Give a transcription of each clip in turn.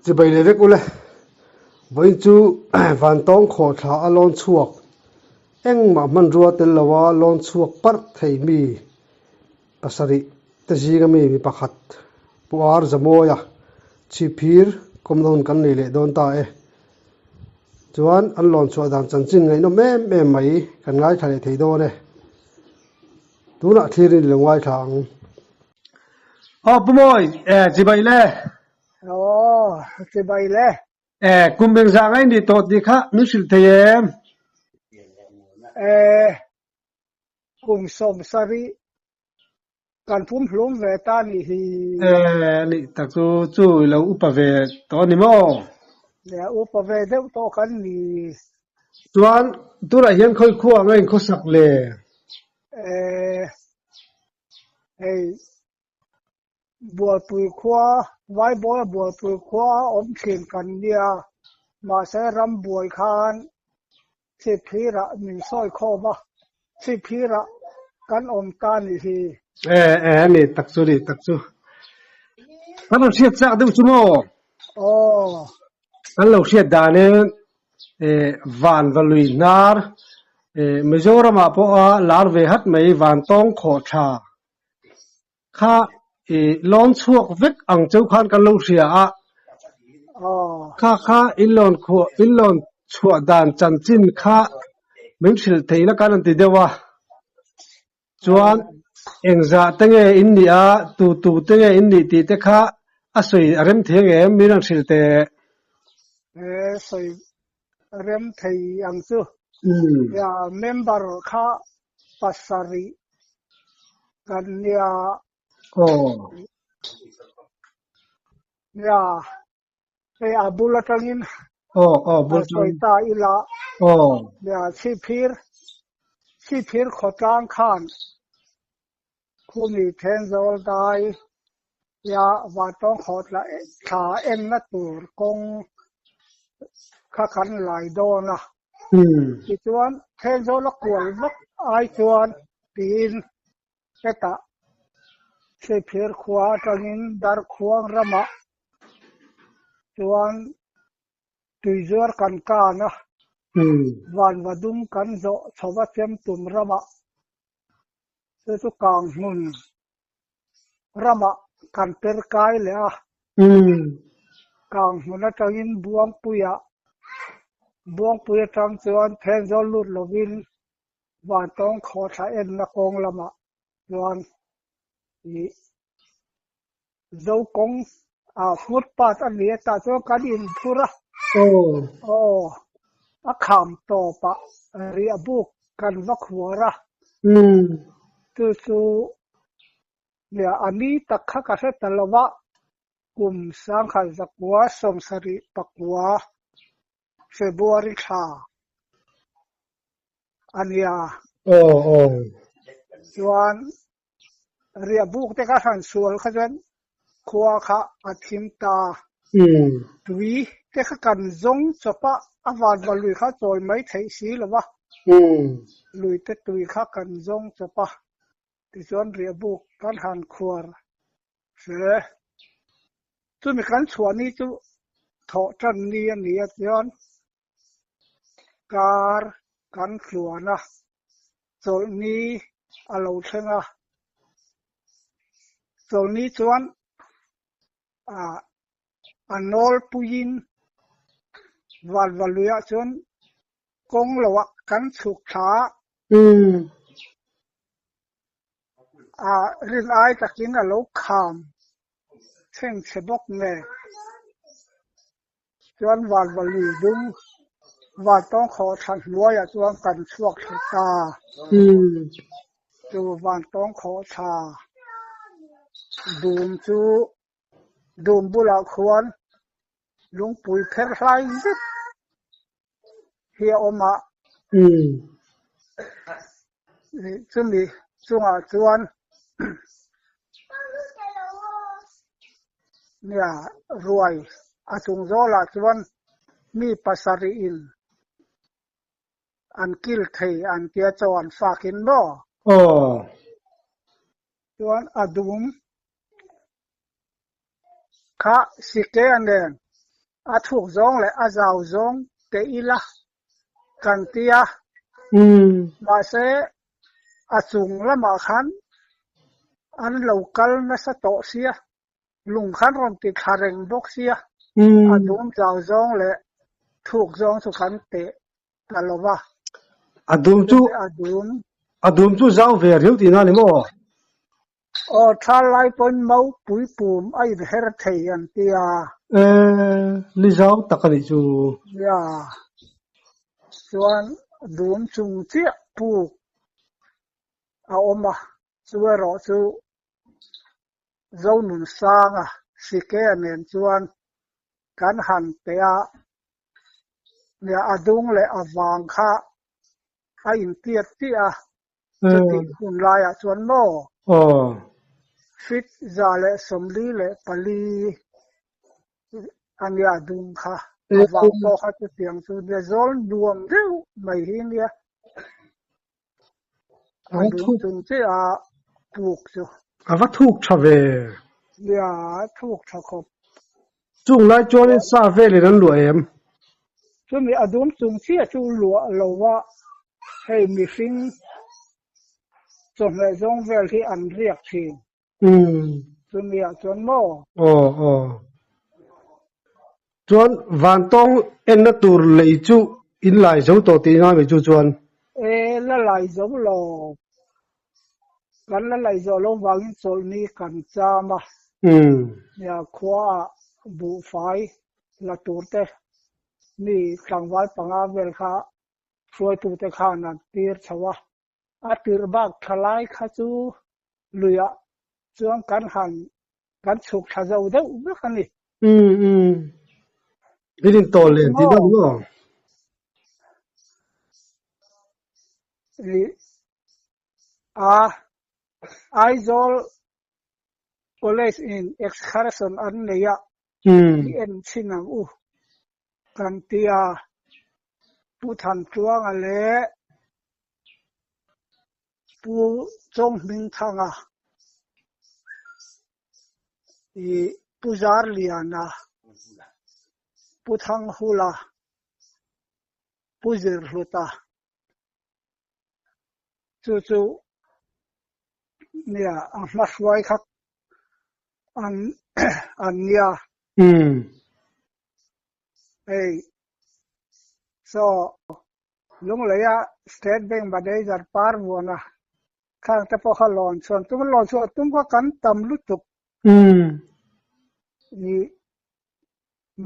Chibai leh vek ule. Vawiin chu Vantawng khawhthla a lawn chhuak. Engmah hmanrua tel loa lawn chhuak parh thei mi pasarih te zinga mi mi pakhat Pu Ar Zamawia chhipphir kawmna hun kan nei leh dawn ta e. Chuan an lawn chhuah dan chanchin ngaihnawm em em mai kan ngaithla leh thei dawn e. Tunah thlir in lo ngaithla ang. Aw Pu Mawi, eh chibai le. Aw chibai le. Eh kum engzah ngai ni tawh tih kha min hrilh thei em? Eh kum 70 kan pum hlum ve ta nih hi. Eh nih tak chu chu i lo upa ve tawh a ni maw? Nia upa ve deuh tawh kan ni. Chuan tunah hian khawi khuaa nga inkhawsak le? Eh hei Bualpui khua Vaibawl Bualpui khua awm thin kan nia mahse rambuai khan Chhipphirah min sawi khawm a, Chhipphirah kan awm ta nih hi. Eh eh a ni tak chu ni tak chu. Kan rawn hriat chak deuh chu maw? Aw. Kan lo hriat danin eh van va lui hnar eh Mizoramah pawha lar ve hat mai Vantawng khawhthla kha eh lawn chhuak vek ang cheu khan kan lo hria a. Kha kha in lawn khuah in lawn chhuah dan chanchin kha min hrilh thei la kan an ti deuh a. Chuan engzah te nge in nih a, tu tu te nge in nih tih te kha a sawi a rem thei ang em? Min rawn hrilh teh. He sawi rem thei ang chu. Ya member kha pasarih kan nia. Aw. Ya hei a bul atangin Aw aw bul sawi ta ila. Aw. Ya chhipphir chhipphir khawtlang khan khumi Thenzawl dai ya Vantawng khawtla thla enna tur kawng kha kan lai dawn a. Tichuan Thenzawl a kual vak ai chuan tiin hetah Chhipphir khua atangin Darkhuang ramah chuan tuizuar kan kan a, Vanvadum kan zawh chho a Chemtum ramah chu chu Kanghmun ramah kan per kai leh a, Kanghmun atangin Buangpuiah, Buangpui atang chuan Thenzawl lut lovin Vantawng khawthla enna kawng lamah chuan ih Zo kawng ah footpath a ni a tah chuan kan inphur a. Aw a kham tawpah riah buk kan va khuar a. Chu chu nia a ni tak kha ka hre ta lo va, kum 1979 February thla a nia. Aw aw. Chuan riah buk te kha hran sual kha chuan khua kha a thim ta. Tui te kha kan zawng chawp a, a van va lui kha chawi mai theih si lo va. Lui te tui kha kan zawng chawp a, tichuan riah buk kan han khuar Hle. Chumi kan chhuah ni chu thawh tan ni a ni a chuan kar kan tluan a, chawlh ni a lo thleng a. Chawlh ni chuan ah a nawlpuiin Vanvaluiah chuan kawng loah kan chhuk thla a. A rin ai takin a lo kham thleng chhe bawk nge? Chuan Vanvalui dung Vantawng khawhthla hnuaiah chuan kan chhuak thla ta. Chu Vantawng khawhthla dum chu dum bulah khuan lungpui pher hlai zet hi a awm a. Chumi chungah chuan nia ruai a chung zawlah chuan mi pasarih in an kil thei an tia chaw an fak in maw? Aw. Chuan a dum kha sike a nen. A thuk zawng leh a zau zawng teh ila kan ti a. Mahse, a chung lamah khan an lo kal nasa tawh sia, lung khan rawn ti thla reng bawk sia, a dum zau zawng leh thuk zawng chu kan teh ta lo va. A dum chu A dum. A dum chu zau ve riau tihna a ni maw? Aw, tha lai pawn mau pui pum a inher thei an ti a. E, ni zau tak a nih chu. Nia, chuan dum chung chiah puk a awm a, chu erawh chu Zonunsanga Sike nen chuan kan han teh a, nia a dung leh a vang kha a intiat chiah a, Chutih hun laiah chuan maw? Aw. Feet 144 a nia dung kha. A vang pawh kha chutiang chu nia zawl nuam deuh mai hi nia. A dung chung chiah a puk chu. A va thuk tha ve. Nia, a thuk tha khawp. Chung lai chuanin sa velin an luah em? Chumi a dum chung chiah chu luah lo a, hei mihring chawhmeh zawng vel hi an riak thin. Chumi ah chuan maw? Aw aw. Chuan vantawng enna tur lei chu in lai zo tawh tih ngai mai chu chuan? E, la lai zo lo. Kan la laih zawh lo vangin chawlhni kan cham a, nia khuaah buhfai la tur te mi tlangval panga vel kha hruaitute khan an tir chho a. A tirh bak thalai kha chu luiah chuan kan han kan chhuk thla zo deuh vek a ni. In intawl len tih deuh maw? A Aizawl College in excursion an nei a, i en chhin ang u kan ti a, Pu Thantluanga leh Pu Chawnghmingthanga i Pu Zarliana, Pu Thanghula, Pu Zirhluta. Chu chu nia a hma hruai kha an an nia. Hei so Lungleia State Bank Manager par vuana khang te pawh kha lawn chhuan tum lawn chhuah tum kha kan tam lutuk. Ni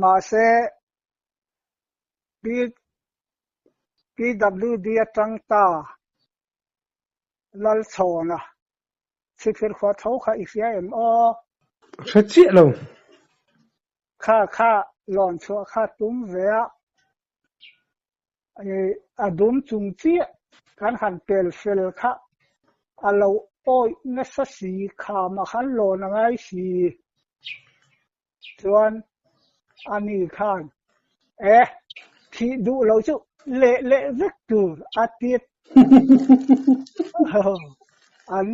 mahse PWD atang ta Lalchhawna chhipphir khua tho kha i hria em aw? Hre chiah lo. Kha kha lawn chhuah kha tum ve a, a dum chung chiah kan han pel fel kha a lo awih nasa si khama khan lawn a ngai si. Chuan ani khan e thih duh lo chu leh leh vek tur a ti an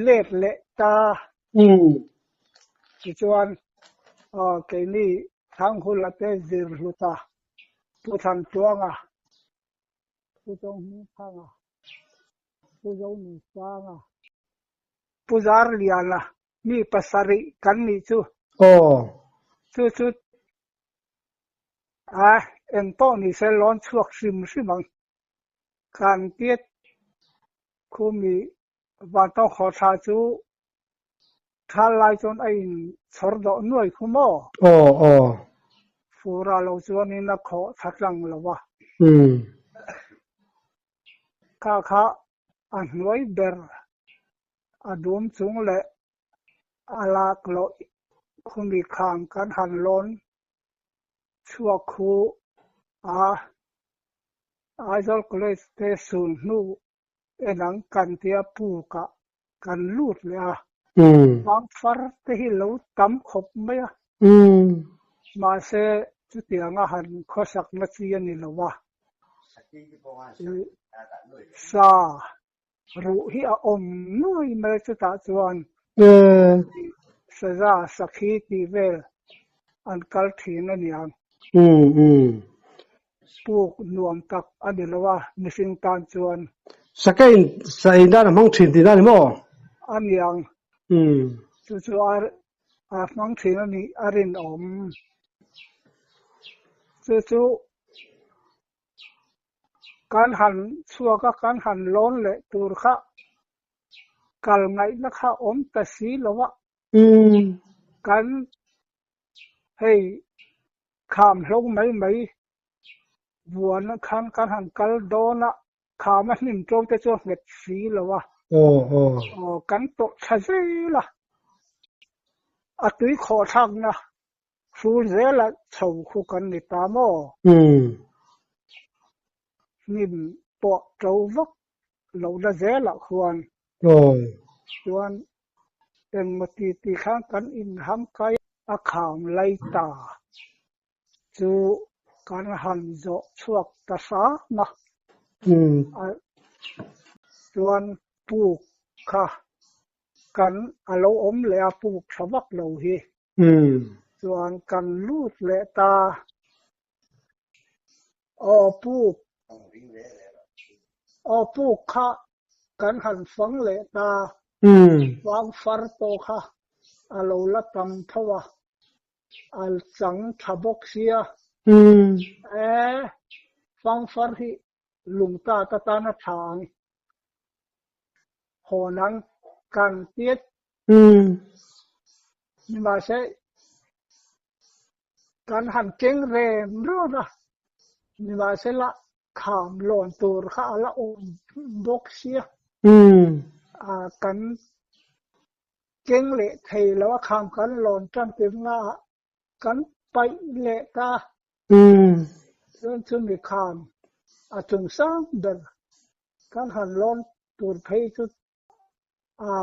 let leh ta. Tichuan keini Thanghula te zir hluta Pu Thantluanga, Pu Chawnghmingthanga, Pu Zonunsanga, Pu Zarliana Mi pasarih kan nih chu. Aw. Chu chu a eng pawh ni se lawn chhuak hrim hrim ang. Kan tiat khumi vantawng khawhthla chu thal lai chuan a in chhawr dawh nuai khu maw? Aw aw. Fura lo chuanin a khawh tha tlang lo a. Umm. Kha kha a hnuai ber A dum chung leh a lak loh khumi khang kan han lawn chhuak khu a, Aizawl College te sul hnu enang kan tia pukah kan lut leh a, vangfar te hi lo tam khawp mai a, mahse chutianga han khawsakna chi a ni lo a, sa Ruh hi a awm nuai mai chutah chuan saza sakhi tih vel an kal thin a niang. Um um. Puk nuam tak a ni lo a, mihring tan chuan. Sakei in sa ei nan a hmang thin tihna a ni maw? A niang. Um. Chu chu a a hmang thin a nih a rinawm. Chu chu kan han chhuak a, kan han lawn leh tur kha kal ngaihna kha awm ta si lo a. Um. Kan hei kham hlo mai mai vuan khan kan han kal dawn a, kham a hnim to te chu a nghet si lo a. Aw aw. Aw kan tawh tha zel a, a tui khawh thlakna hrul zela chho khu kan ni ta maw? Um. Hnim pawh to vak lohna zelah khuan Aw. chuan engmaw ti ti khan kan inham kai a kham lai ta chu kan han zawh chhuak ta hram a. Um. Chuan puk kha kan a lo awm leh a puk tha vak lo hi. Um. Chuan kan lut leh ta. Aw puk Aw puk kha kan han fang leh ta. Vang far pawh kha a lo la tam tho a, a chang tha bawk sia. E, fang far hi lung tat atan a tha ang. Hawn ang kan tiat. Nimahse Kan han keng rem run a, nimahsela kham lawn tur kha a la awm bawk sia. Kan keng leh thei lo a, kham kan lawn tan tir naah kan paih leh ta. Chuan chumi kham a chung sang ber kan han lawn tur phei chu A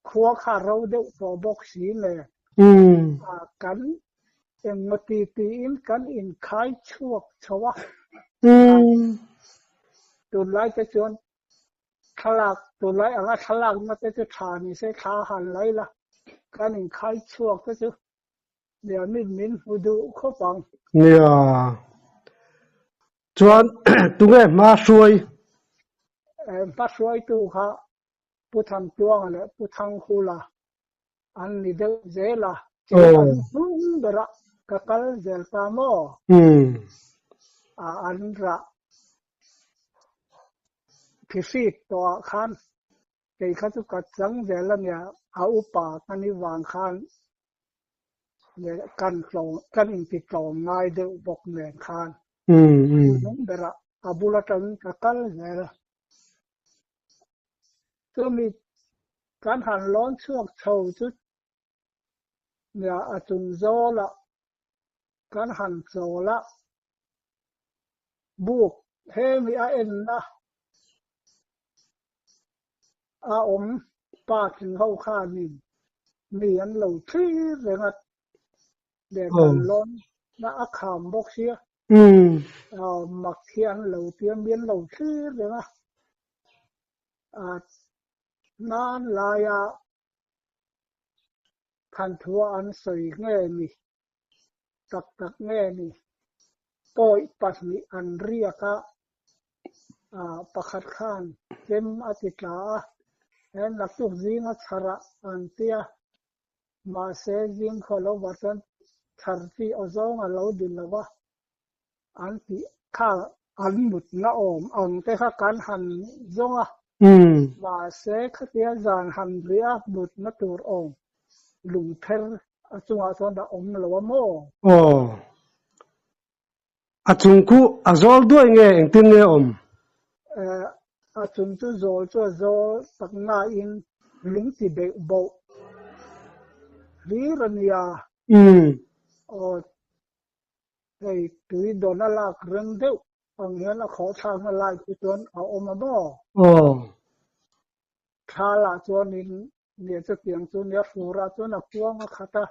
khua kha ro deuh tawh bawk si le. A kan engmaw ti tiin kan inkhai chhuak chho a. Tunlai te chuan thlalak, tunlai anga thlalakna te chu tha ni se thla han lai la, kan inkhai chhuak te chu nia min min hmu duh khawp ang. Nia. Chuan tunge hma hruai? Hma hruaitu kha Pu Thangtuanga leh Pu Thanghula an ni deuh zel a, kei an hnung berah ka kal zel ta maw? A an rah phihrit tawhah khan kei kha chu ka chang zel a nia, a upa ka ni vang khan kan tlawm kan inti tlawm ngai deuh bawk nen khan hnung berah a bul atangin ka kal zel. Chumi kan han lawn chhuak chho chu nia a chung zawlah kan han chawl a, buk hemi a enna a awm pa thing ho khanin mi an lo thlir reng a, leh kan lawn na a kham bawk sia, mak hi an lo tia mi an lo thlir reng a, nan laia thanthua an sawi nge ni, tak tak nge ni, pawi pahnih an riak a, pakhat khan chem a ti tla a, he naktuk zinga chharah an tia, mahse zing khaw lo vah chuan chhar chi aw zawng a lo di lo va, an tih kha an mutna awm ang te kha kan han zawng a, mahse khatia zan han rih a mutna tur awm lungpher a chungah chuan a awm lo a maw? Aw. A chung khu a zawl duai nge engtin nge awm? A chung chu zawl chu a zawl tak nain lung ti beuh boh hlir a nia. Aw. Hei tui dawn a lak reng deuh ang hian a khawh thlakna lai khi chuan a awm a maw? Aw. Thla lah chuanin nia chutiang chu nia furah chuan a kuang a khat a,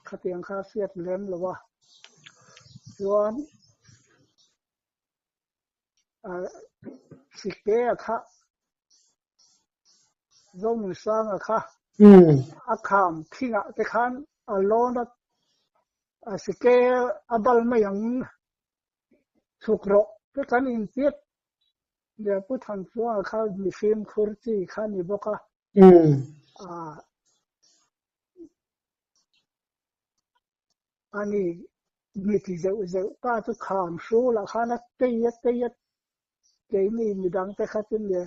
khatiang kha a hriat lem lo a. Chuan Sike a kha Zonunsanga kha a kham thingah te khan a lawn a. A sike a bal mai ang chhuk rawh te kan intiat nia Pu Thantluanga kha mi fimkhur chi kha a ni bawk a. A ni mi ti zeuh zeuh ta chu kham hrulah khan a tei a tei a keini midang te kha chu nia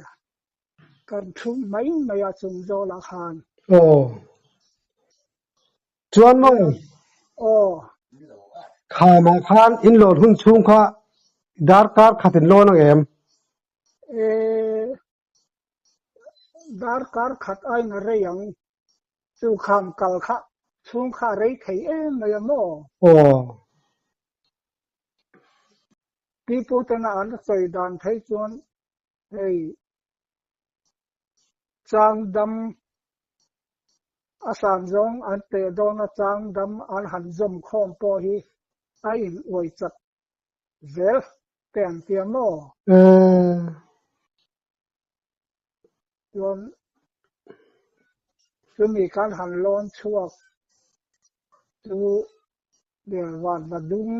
kan thu mai mai a chung zawlah khan. Aw. Chuan maw? Aw. Khamah khan in lawn hun chhung kha darkar khat in lawn ang em? E, darkar khat aiin a rei ang. Chu kham kal kha chhung kha a rei thei em mai a maw? Aw. Piputena an sawi dan phei chuan hei chang dam a san zawng an teh dawn a chang dam an han zawm khawm pawh hi a in uai chak zel te an tia maw? Chuan chumi kan han lawn chhuak chu van va dung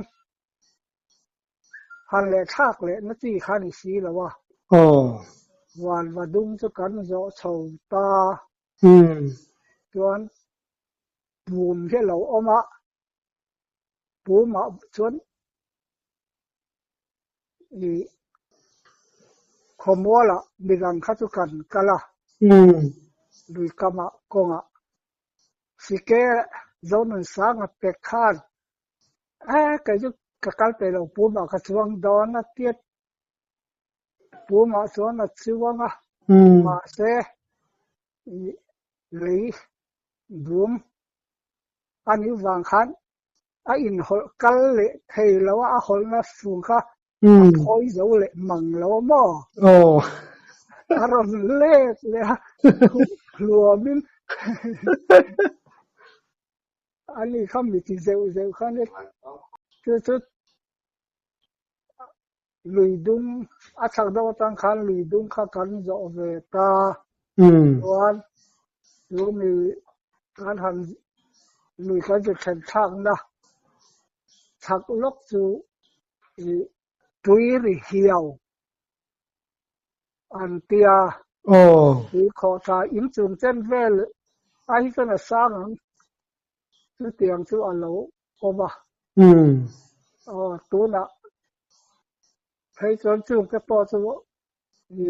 Han leh thlak leh na chi kha ni si lo a. Aw. Vanva dung chu kan zawh chho ta. Chuan pum hi a lo awm a, pumah chuan i khawmualah midang kha chu kan kal a, lui kamah kawngah Sike Zonunsanga pek khan A kei chu ka kal peih lo pumah ka chuang dawn a tiat pumah chuan a chuang a mahse lei bum a nih vang khan a inhawlh kal leh thei lo a a hawlhna fung kha a phawi zo leh mang lo a maw? A rawn let leh a hluamin A ni kha mi ti zeuh zeuh kha ni. Chu chu lui dung a chhak deuh atang khan lui dung kha kan zawh ve ta. Chuan chu mi kan han lui kan ti thlen thlakna chhak lawk chu i tui ri hiau an tia. Tui khawh tha inchung chen vel ai hi chuan a sang ang. Chutiang chu a lo awm a. Aw tunah phei chuan chungte pawh chu i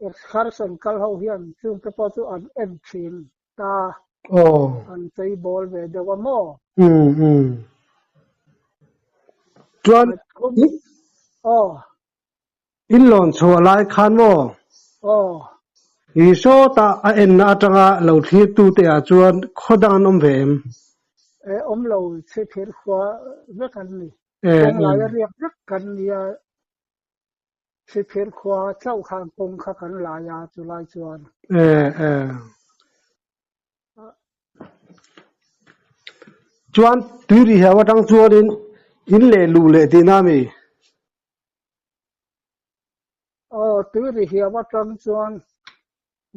excursion kal ho hian chungte pawh chu an en thin ta. An chei bawl ve deuh a maw? Chuan Aw. In lawn chhuah lai khan maw? Aw. I sawtah a enna atanga lo thlirtute ah chuan khaw dang an awm ve em? E, awm lo, chhithir khua vek an ni. Kawng laia riak vek kan nia, chhithir khua chauh khan kawng kha kan lai a chulai chuan. E, e. Chuan tuirihiau atang chuanin in leh luh leh tihna a mi? Aw, tui ri hiam atang chuan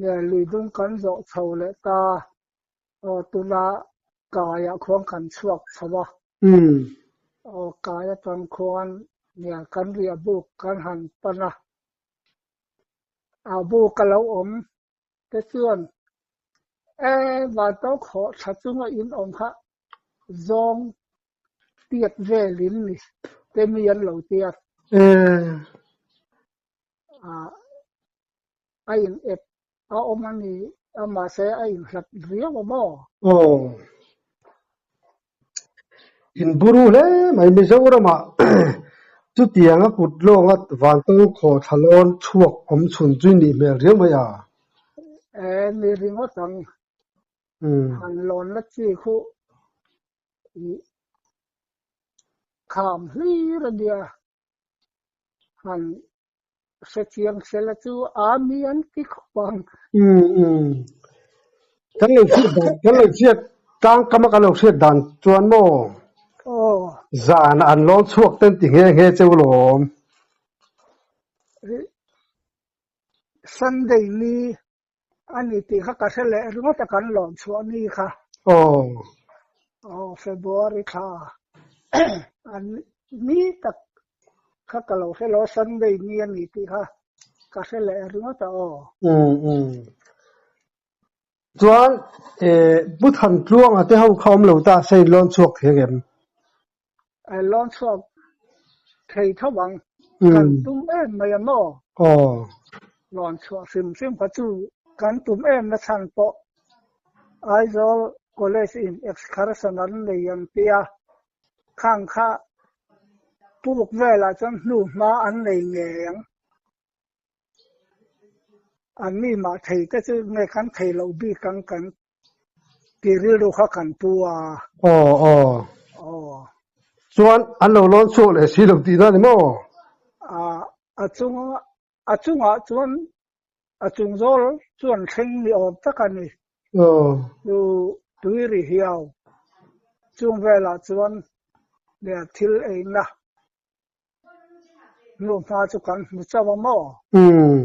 nge lui dung kan zawh chho leh ta. Aw, tuna kaiah khuan kan chhuak chho a. Aw, kai atang khuan nge kan riah buk kan han pan a. A buk a lo awm te chuan e vanto khawh tha chunga in awm kha zawng tiat velin ni te mi an lo tiat. A in ep a awm a ni a mahse a in hlat riau a maw? Aw. In buru hle mai Mizoramah chutianga kut lawnga vantawng khaw thlalawn chhuak awm chhun chu nih hmel riau mai a. E ni ringawt ang. Han lawn la chi khu i kham hlir a nia. Han hrechiang sela chu a mi an ti khawp ang. Kan lo hriat dan, kan lo hriat tlang kama kan lo hriat dan chuan maw? Aw. Zan an lawn chhuak ten ti nghe nghe cheu lawm. Sunday ni a ni tih kha ka hre leh ringawt a kan lawn chhuah ni kha. Aw. Aw February thla an ni tak kha ka lo hre lo a, Sunday ni a ni tih kha ka hre leh ringawt a aw. Umm umm. Chuan Pu Thantluanga te ho kha awm lo ta se in lawn chhuak thei angem? A lawn chhuak thei tho ang. Kan tum em mai a maw? Aw. Lawn chhuah hrim hrim kha chu kan tum em na chhan pawh Aizawl College in excursion an nei an tia, khang kha puk velah chuan hnu hma an nei ngei ang. An mi mah thei te chu nge kan thei loh bik ang kan Ti rilru kha kan pu a. Aw aw. Aw. Chuan an lo lawn chhuak leh si lo tihna ni maw? A a chung a chungah chuan a chung zawl chuan thleng ni awm tak a ni. Aw. Chu tui ri hiau chung velah chuan leh thil eina hnuhma chu kan hmu chauh a maw? Umm.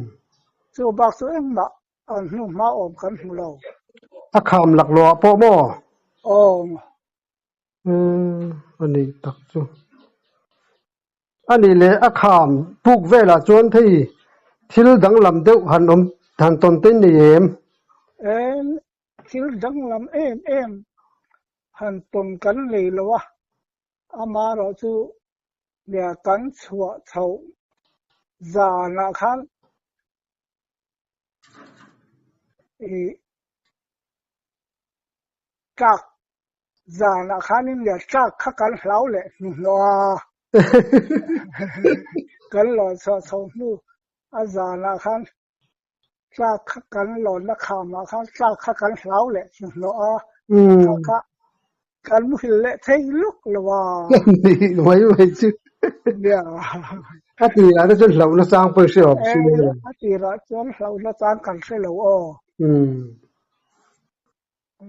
Chu bak chu engmah An hnu hma awm kan hmu lo. A kham laklawh ah pawh maw? Awm. Umm a nih tak chu. A nih leh a kham puk velah chuan thei thil danglam deuh han awm han tawn te nei em? Em, thil danglam em em han tawn kan nei lo a, amaherawh chu nia kan chhuah chhoh zanah khan I tlak zanah khanin leh tlak kha kan hlau leh hnuhnawh a, kan lawn chhuah chho hnu a zanah khan tlak kha kan lawnna khamah khan tlak kha kan hlau leh hnuhnawh a, kha kha kan muhil leh thei luk lo a. Mai mai chu. Nia. A tirah te chuan hlauhna chang pawh i hre awm si lo. A tirah chuan hlauhna chang kan hre lo aw.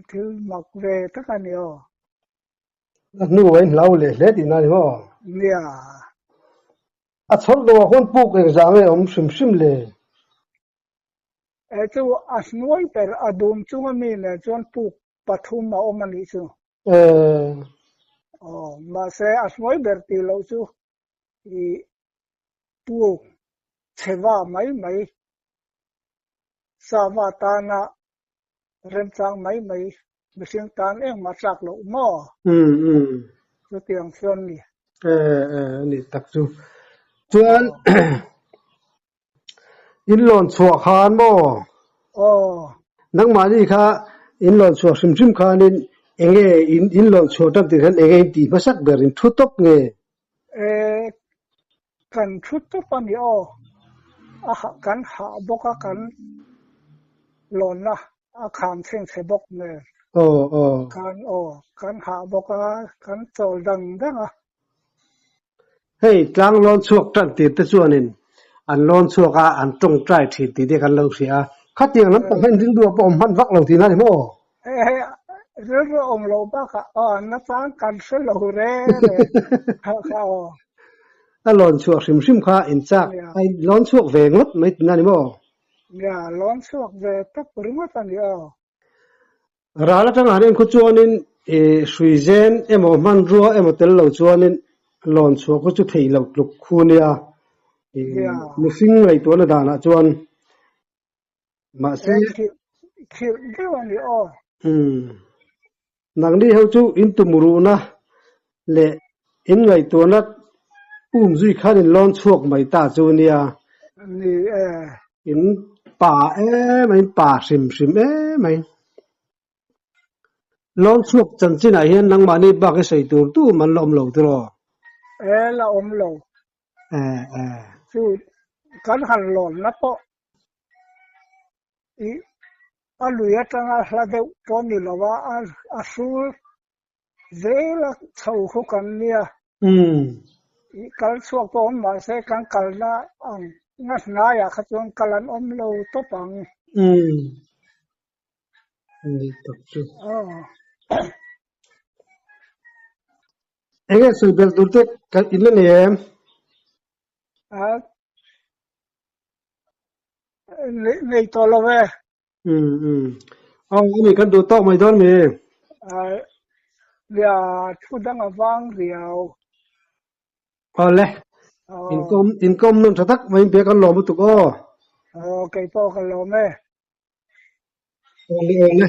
Thil mak ve tak a ni aw. A hnu a inhlau leh hle tihna a ni maw? Nia. A chhawlh loh ah khuan puk engzah nge awm hrim hrim le? E chu a hnuai ber a dum chunga mi nen chuan puk pathum a awm a nih chu. Aw, mahse a hnuai ber tih loh chu i puk chheva mai mai, sava tana remchang mai mai, mihring tan engmah tlak loh maw? Chutiang chuan ni. E, e, a nih tak chu. Chuan In lawn chhuah khan maw? Aw. Nangmahni kha in lawn chhuah hrim hrim khanin enge in in lawn chhuah tan tih khan enge in tih hmasak ber in thu tawp nge? E, kan thu tawp a ni aw. A hah kan hah bawk a kan lawnna a kham thleng chhe bawk nen. Aw aw. Kan aw kan hah bawk a kan chawl dang dang a. Hei tlang lawn chhuak tan tir te chuanin an lawn chhuak a, an tawngtai thin tih te kan lo hria a. Khatiang lampang hian rilru pawh awm hman vak lo tihna a ni maw? He rilru awm loh bakah aw an nachang kan hre lo re re kha kha aw. A lawn chhuak hrim hrim kha in chak a in lawn chhuak ve ngawt mai tihna a ni maw? Nia, lawn chhuak ve tawp ringawt a ni aw. Ral atanga han enkhaw chuanin hrui zen emaw hmanrua emaw tel lo chuanin lawn chhuah khaw chu theih loh tluk khu nia mihring ngaihtuahna danah chuan mahse Khirh deuh a ni aw. Nangni ho chu in tumruhna leh in ngaihtuahna um zui khan in lawn chhuak mai ta chu nia. Ni e. In pa em a, in pa hrim hrim em a. Lawn chhuak chanchinah hian nangmahni bak i sawi tur tu man la awm lo tiraw? E la awm lo. E e. Chu kan han lawnna pawh i a lui atanga hla deuh pawh ni lo a, a hrul Zel a chho khu kan nia. I kal chhuak pawh awm mahse kan kalna ang nga hnaiah kha chuan kal an awm lo tawp ang. Ni tak chu. Enge sawi belh tur te kan in la nei em? Nei tawh lo e. Umm umm. Aw ani kan duh tawk mai dawn mi? Nia, thu dang a vang riau. Awle, inkawm inkawm nawn tha tak mai in biak an lawm lutuk aw. Aw, kei pawh ka lawm e. Awle awle.